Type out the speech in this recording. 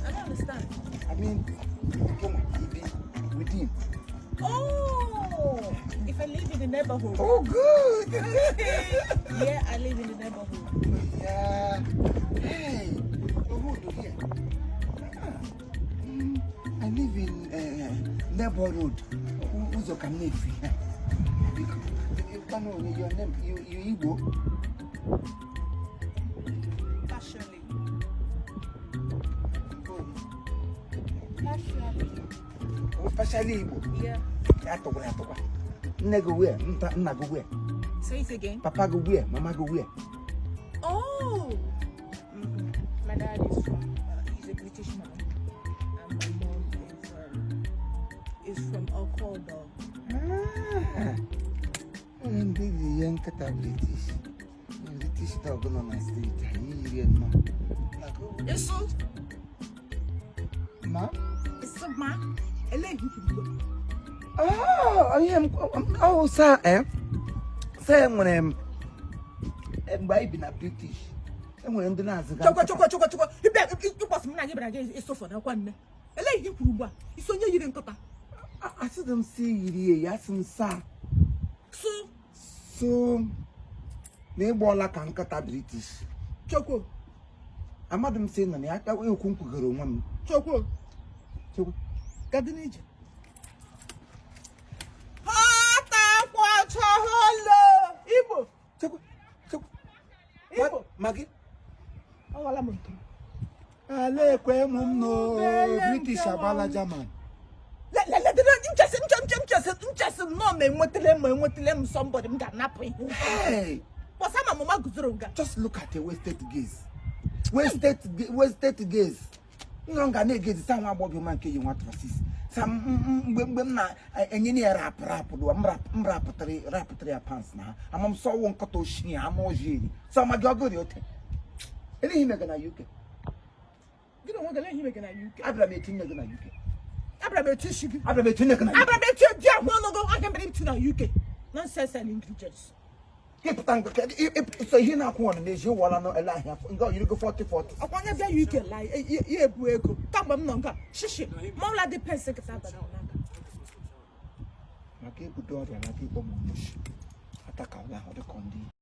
I don't understand. I mean, come on, be within. Oh, if I live in the neighborhood. Oh, good. Yeah, I live in the neighborhood. Yeah. Hey, who do here? Ah, I live in neighborhood. Ụzọ ka m na-efu ihe. Biko, ịkwanụ onye, your name, you Igbo? Partially. Partially. Oh, partially Igbo. Yeah. Ya tụkwara ya tụkwa. Nne gị where? Nna gị where? Say it again. Papa gị where? Mama gị where? Oh. My dad is from, he's a British man. And my mom is from Okodo. Ah, onye ndị dị ihe nkịta British. British dog nọ na street, anyị yiri nnọọ. Isu. Ma? Isu ma. Eléyìí kwuru. Oh, ihe m ọ sa sa enwere m mgbe anyị bi na British, enwere ndị na-azụga. Chekwa, chekwa, chekwa, chekwa. Ịbịa ịkpọsị m na gị bịara gị ịsụfọ n'akwa nne. Eléyìí kwuru ugbu a. Isi onye yiri nkịta. Asịdị m si yiri ya, asị m sa Su. So na ịgba ọla ka nkịta British. Chekwa. Amadụ m si nọ na ya aka ekwu m kwugoro onwe m. Chekwa. Chekwa. Gadị n'ije. Pọtakwachaholo. Igbo. Chekwa, chekwa. Igbo. Ma gị Ọwala m ntụ. ala ekwe m no Obele British nke agbala nwa. German. Leledere nchesị nche nche nchesị nchesị nnọọ ma enwetele m somebody m ga-anapụ ihe. Hey, Kpọsa ma mama guzoro nga. Just look at the wasted gaze, wasted gaze. Nrọ nga na-egezi sa nwa agbọghọ ma nke yi nwa trousers sa mgbe m na-enye ya rapụ rapụ dụwa m rapụtara rapụtara ya pants na ha ama m sọwụ nkọta oshi ya anụ ọjị eri sọ ma gị ọgụrị ote eleghị mega na UK. Gị na onwe gị eleghị imege na UK. Abịara m etinye gị na UK. Abịara m etu isi gị. Abịara m etinye gị na UK. Abịara m etu eji ahụ ọnụ gị aka mere m tu na UK. Nonsense and ingredients. Ịpụta so ihe na-akwụ ọnụ n'ezi ịwọla n'ele ahịa nga oyirigo 40 40. Ọkwa onye bịa UK la ya ebu ego. Kamgbe m nọ nga shishi ma ọbụla dị pence nkịta bara m n'aka. Maka ebudo ọrịa na ịkpọ m onye oshi atakawla ahụ dịka ndị